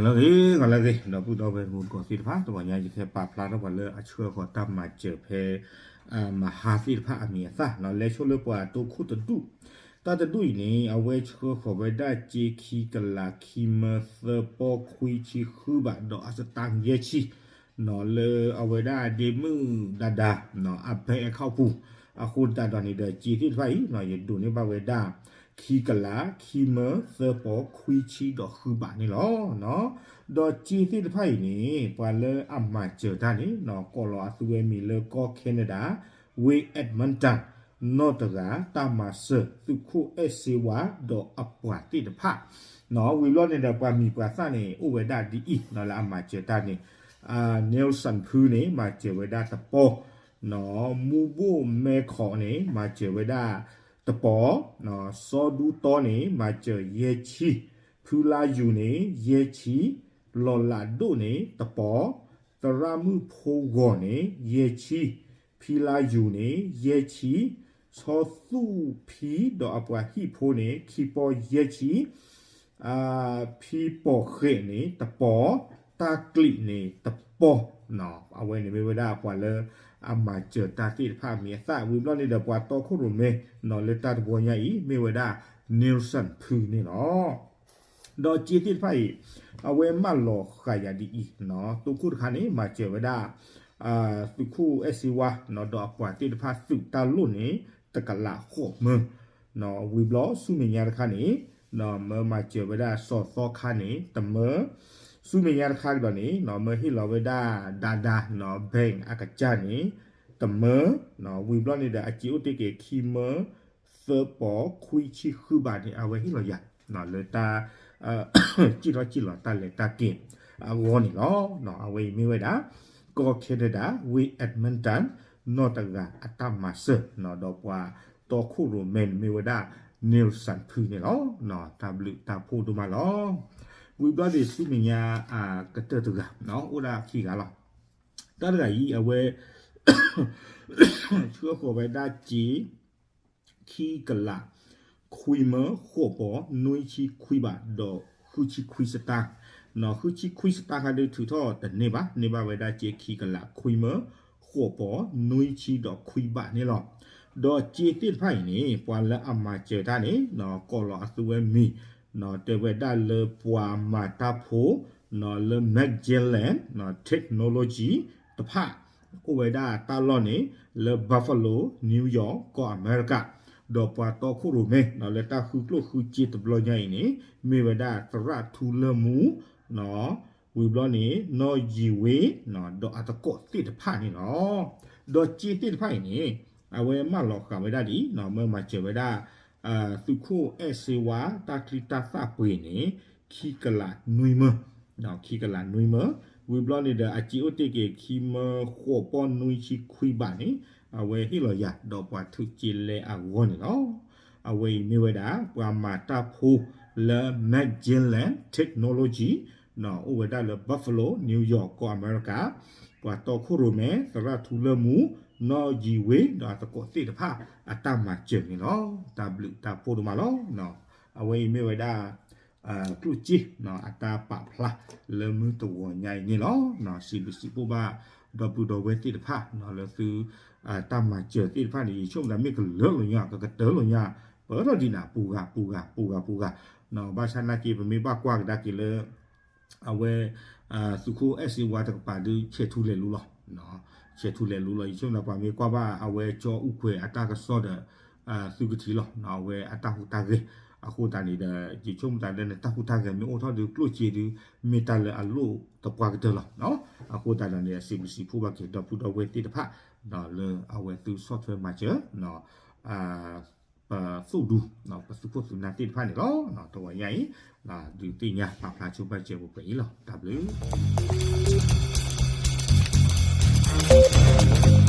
ဂီၤလၢအဂ့ၤ ဂီၤလၢအဂ့ၤ ဒီပုၢ်ဒီဝဲၢ်မုၢ်ကိးသ့ၣ်တဖၣ် တဂီၤညါယကဟဲပာ်ဖျါထီၣ်ပှၤလၢအဆှၢဃီၤတၢ်မၤစၢၤဖဲ မဟါသ့ၣ်တဖၣ်အမံၤအသၣ်နီၤ လဲၤဆိလၢပှၤတိခိၣ်တဒူၣ် တၢ်တဒူၣ်အံၤန့ၣ် အဝဲဆှၢဃီၤဝဲဒၣ်စ့ခံကလးခံမၢသၢပီခွံဆံဃုဘးဒီးအစတါယဲၢ်ဆံ နီၤလၢအဝဲဒၣ်ဒ့မုၣ်ဒါဒါ အ bank account ပူၤ အဃိသတးဒီးန့ၣ်ဒီးစ့သ့ၣ်တဖၣ်အံၤ ယဒိးန့ၢ်ဘၣ်ဝဲဒၣ် ခံကလးခံမၢသၢပီခွံဆံဒီးဃုဘးန့ၣ်လီၤ. ဒီးစ့သ့ၣ်တဖၣ်အံၤန့ၣ် ပှၤလၢအမၤစၢၤတၢ်န့ၣ် ကိးလီၤအသုဝဲမံၤလၢကီၢ် Canada ဝ့ၢ် Edmonton နီၢ်တဂၤ တၢ်မၤစၢၤသုးခိၣ်အဲၣ်စ့ဝါဒီးအပှၤသ့ၣ်တဖၣ် ဝံၤဘျီန့ၣ်ဒီးပှၤမံၤပှၤသၣ်န့ၣ် အိၣ်ဝဲဒၣ်ဒ်အံၤနီၤ လၢအမၤစၢၤတၢ်န့ၣ် Nelson ဖုန့ၣ် မၤစၢၤဝဲဒၣ်တပီ မူဘိၣ်မဲခီးန့ၣ် မၤစၢၤဝဲဒၣ်တပီ စီၤဒူတီန့ၣ် မၤစၢၤယဲၢ်ဆံ ဖုလါယူၤန့ၣ် ယဲၢ်ဆံ လီၤလးဒိၣ်န့ၣ် တပီ သရၣ်မုၣ်ဖိဂီၤန့ၣ် ယဲၢ်ဆံ ဖံလါယူၤန့ၣ် ယဲၢ်ဆံ ဆီသူၣ်ဖံဒီးအပှၤဟံၣ်ဖိန့ၣ် ခံပီယဲၢ်ဆံ ဖံပိာ်ဃဲးန့ၣ် တပီ တၢ်ကျံးန့ၣ် တပီ အဝဲန့ၣ်မ့ၢ်ဝဲဒၣ်ပှၤလၢအမၤစၢၤတၢ်သ့ၣ်တဖၣ်အမံၤအသၣ် ဝံၤဘျီန့ၣ်ဒီးပှၤတီခိၣ်ရိၣ်မဲ လၢတၢ်တဘီညါအံၤ မ့ၢ်ဝဲဒၣ် Nelson ဖုန့ၣ်လီၤ. ဒီးစ့သ့ၣ်တဖၣ်အံၤ အဝဲမၢလီၤဃာ်ယၤဒ်အံၤ သုးခိၣ်တခါန့ၣ် မၤစၢၤဝဲဒၣ် သုးခိၣ်အဲၣ်စ့ဝါ ဒီးအပှၤသ့ၣ်တဖၣ်သုးတၢ်လိၣ်န့ၣ် တကလးဃိးမၢ ဝံၤဘျီဆူမဲာ်ညါတခါန့ၣ် မၢမၤစၢၤဝဲဒၣ်စီၤသီခါန့ၣ် တမၢ ဆူမဲာ်ညါတခါကဒီးန့ၣ် မၢဟ့ၣ်လီၤဝဲဒၣ်ဒါဒါ bank အကစၢ်န့ၣ် တမၢ ဝံၤဘျီန့ၣ်ဒီးအစ့အိၣ်တ့ၢ်က့ၤခံမၢ သၢပီခွံဆံဃုဘးန့ၣ် အဝဲဟ့ၣ်လီၤယၤ လၢတၢ် စံၣ်ထီၣ်စံၣ်လီၤတၢ်လဲၤတၢ်က့ၤအဂီၢ်န့ၣ်လီၤ. အဝဲအံၤမ့ၢ်ဝဲဒၣ် ကီၢ် Canada ဝ့ၢ် Edmonton နီၢ်တဂၤအတၢ်မၤစၢၤ ဒီးပှၤတီခိၣ်ရိၣ်မဲန့ၣ် မ့ၢ်ဝဲဒၣ် Nelson ဖုန့ၣ်လီၤ. တၢ်ဘျုးတၢ်ဖှိၣ်ဒိၣ်မးလီၤ. ဝံၤဘျီန့ၣ်ဆူမဲာ်ညါ ကတၢၢ်တဂၤ အိၣ်ဒၣ်ခံဂၤလီၤ. တၢ်တဂၤအံၤ အဝဲ ဆှၢဃီၤဝဲဒၣ်စ့ ခံကလး ခွံမၢ ဃိးပီ နွံဆံခွံဘး ဒီးဃုဆံခွံစတၢ် ဃုဆံခွံစတၢ်ခါဒုးထုးထီၣ်တန့ၢ်ဘၣ် န့ၢ်ဘၣ်ဝဲဒၣ်စ့ခံကလး ခွံမၢ ဃိးပီ နွံဆံဒီးခွံဘးန့ၣ်လီၤ. ဒီးစ့သ့ၣ်တဖၣ်အံၤန့ၣ် ပှၤလၢအမၤစၢၤတၢ်န့ၣ် ကိးလီၤအသုဝဲမံၤ တဲဝဲဒၣ်လၢပှၤမၤတၢ်ဖိ လၢ Magellan Technology တဖၣ် အိၣ်ဝဲဒၣ်တၢ်လီၢ်န့ၣ် လၢ Buffalo New York ကီၢ်အမဲရကၤ ဒီးပှၤတီခိၣ်ရိၣ်မဲ လၢတၢ်ဃုကျိၣ်ဃုစ့တဘျီညါအံၤန့ၣ် မ့ၢ်ဝဲဒၣ်သရၣ်ထူလၢမူ ဝံၤဘျီန့ၣ် နီၢ်ယံၤဝ့ ဒီးအသကိးသ့ၣ်တဖၣ်န့ၣ်လီၤ. ဒီးစ့သ့ၣ်တဖၣ်အံၤန့ၣ် အဝဲမၢလီၤဃာ်ဝဲဒၣ်ဒ်အံၤ မၢမၤစၢၤဝဲဒၣ် သုးခိၣ်အဲၣ်စ့ဝါ တၢ်ချံတၢ်သၣ်ပှ့ၤန့ၣ် ခံကလးနွံမၢ ခံကလးနွံမၢ ဝံၤဘျီန့ၣ်ဒီး အစ့အိၣ်တ့ၢ်က့ၤ ခံမၢ ဃိးပီနွံဆံခွံဘးန့ၣ် အဝဲဟ့ၣ်လီၤယၤ ဒီးပှၤထုးစ့လဲအဂီၢ်န့ၣ်လီၤ. အဝဲအံၤမ့ၢ်ဝဲဒၣ် ပှၤမၤတၢ်ဖိလၢ Magellan Technology အိၣ်ဝဲဒၣ်လၢ Buffalo New York ကီၢ်အမဲရကၤ ပှၤတီခိၣ်ရိၣ်မဲ သရၣ်ထူလၢမူ နီၢ်ယံၤဝ့ ဒီးအသကိးသ့ၣ်တဖၣ်အတၢ်မၤစၢၤန့ၣ်လီၤ. တၢ်ဘျုးတၢ်ဖှိၣ်ဒိၣ်မးလီၤ. အဝဲအံၤမ့ၢ်ဝဲဒၣ် ကျိၣ်စ့ အတၢ်ပာ်ဖျါလၢမုၢ်တဂီၤညါအံၤန့ၣ်လီၤ. စံးဘျုးစံးဖှိၣ်ဘၣ် ဒီပုၢ်ဒီဝဲၢ်သ့ၣ်တဖၣ် လၢသု တၢ်မၤစၢၤသ့ၣ်တဖၣ်န့ၣ် ယဆိကမိၣ်သးမ့ၢ်ကလၢာ်လီၤညါ ကကတၢၢ်လီၤညါ ပၢၢ်ထီၣ်ဒံးနၤ ပူၤဂၤ ပူၤဂၤ ပူၤဂၤ ပူၤဂၤ ဘၣ်ဆၣ်နာ်က့ ပမ့ၢ်ဘၣ်ကွၢ်ကဒါက့ၤလၢ အဝဲ သုးခိၣ်အဲၣ်စ့ဝါတကပၤဒုး ဆဲးထူလဲၤလူလီၤ. ဆဲးထူလဲၤလူလီၤ ယဆိကမိၣ်သးပှၤမ့ၢ်ကွၢ်ဘၣ် အဝဲကၠီအူကွဲၤအတၢ်ကစီၣ်ဒီး သုကထံၣ်လီၤ အဝဲအတၢ်ဟူးတၢ်ဂဲၤ အဃိသတးန့ၣ်ဒီး ယဆိကမိၣ်သးလၢနတၢ်ဟူးတၢ်ဂဲၤမ့ၢ်အိၣ်ထီၣ်ဒုး ကျိၣ်စ့ဒုး မ့ၢ်တၢ်လၢအလိၣ်သပှၢ်ကတၢၢ်လီၤ. အဃိသတးဒီးန့ၣ် စံးဘျုးစံးဖှိၣ်ဘၣ်က့ၤဒီပုၢ်ဒီဝဲၢ်သ့ၣ်တဖၣ် လၢအဝဲသုဆီၣ်ထွဲမၤစၢၤ ပသူၣ်ဒူ ပသုးခိၣ်သုးနၢ်သ့ၣ်တဖၣ်န့ၣ်လီၤ. တဂီၤညါအံၤ ဒုးသ့ၣ်ညါပာ်ဖျါဆိပာ်စၢၤပှဲၤပှဲၤအံၤလီၤ. တၢ်ဘျုး